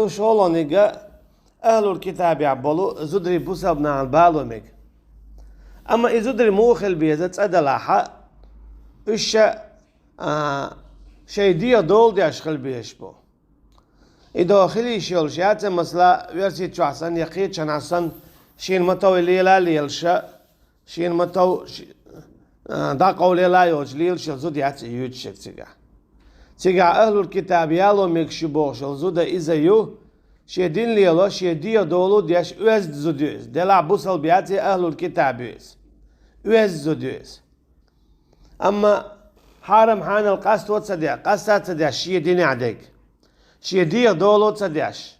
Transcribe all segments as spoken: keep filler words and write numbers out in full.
шолгӀаниг ахӀлул китабехь болу зударий бусалба нахана бало мега. Амма и зударий муха хила беза цӀа далахь, уьш ша, а, шайн дегӀан дола деш хила безаш бу. И догӀу хила йиш йолуш яц, масала, оьрсийчохь санна я кхечанхьа санна, шена ма-тов лела а лелаш, шена ма-тов ш-, а, дӀакъовла лела а йоцуш лелаш йолу зуда яц и юьйцуш ерг цигахь. Цигахь ахӀлул китаб яло мегаш ю бохуш йолу зуда иза ю, шен дин лело, шен дегӀан дола деш оьзда зуда ю иза. Делахь бусалба яц и, ахӀлул китаб ю иза. Оьзда зуда ю иза. Амма хьарам-хьанал къасто а ца деш, къаста а ца деш шен динехь дерг, шен дегӀан дола а ца деш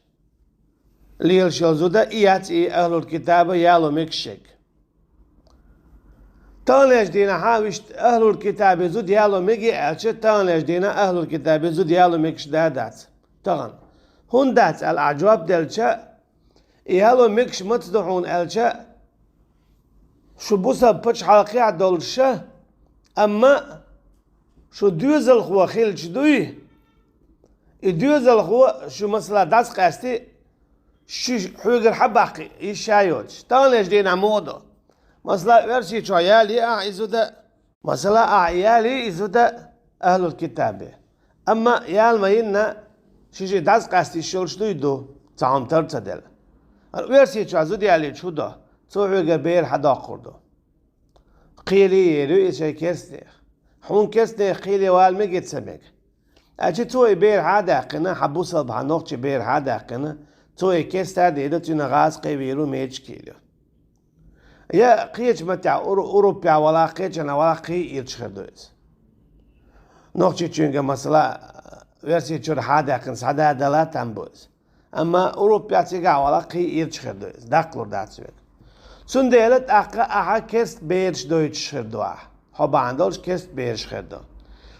лелаш йолу зуда, и яц и ахӀлул китаба яло мегаш ерг. Таханлерчу дийнахь вуьшта ахӀлул китабе зуда яло мегий аьлча, таханлерчу дийнахь ахӀлул китабе зуда яло мегаш да а дац тахана. ХӀунда дац аьлла ахь жоп делча, и яло мегаш маца ду хьуна аьлча, шу бусалба пачхьалкхехь долуш ша, амма шу доьзалхо хилча дуй, и доьзалхо шу, масала, дӀасакъаьсти, шу хьоьгара хьабаккха йиш а йоцуш. Таханлерчу дийнахь муха ду? Масала, оьрсийчохь ялий ахь и зуда, масала, ахь ялий и зуда ахӀлул китабе. Амма яла ма йинна, ши-ши дӀасакъаьста йиш йолуш дуй ду, цхьа хӀума тар ца делла. Оьрсийчохь зуда ялийча хӀун до? Цо хьоьгара бер хьадоккхур ду. Кхеле а ер ю иза шайн керстанех. Хьуна керстанех кхеле вала мега, ца мега. Аьлча цо и бер хьа а даьккхина, хьан бусалба, хьан нохчи бер хьа а даьккхина, цо и керста а дийр ду, цуьнан гӀаза кхевийр ву, медаш кийр ю. Я кхечу маттехь, Уру-, Урупехь валахь, кхечанхьа валахь, кхин а ирча хир ду иза. Нохчийчуьнга, масала, оьрсийчуьра хьа а даьккхина, схьададала там бу иза. Амма Урупехь, цигахь валахь, кхин а ирча хир ду иза, даккхалур дац вега. Цундела тӀаккха ахьа керста бераш дойтуш хир ду ахь. Хьо бахьана долуш керста бераш хир ду.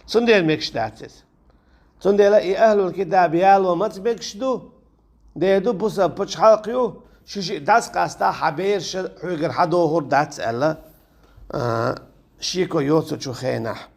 Цундела мегаш дац иза. Цундела и ахӀлул китаб яло маца мегаш ду? Дера ду, бусалба пачхьалкх ю, шу шиъ дӀасакъастахь, хьан бераш хьоьгара хьадохур дац аьлла, а, шеко йоцучу хенахь.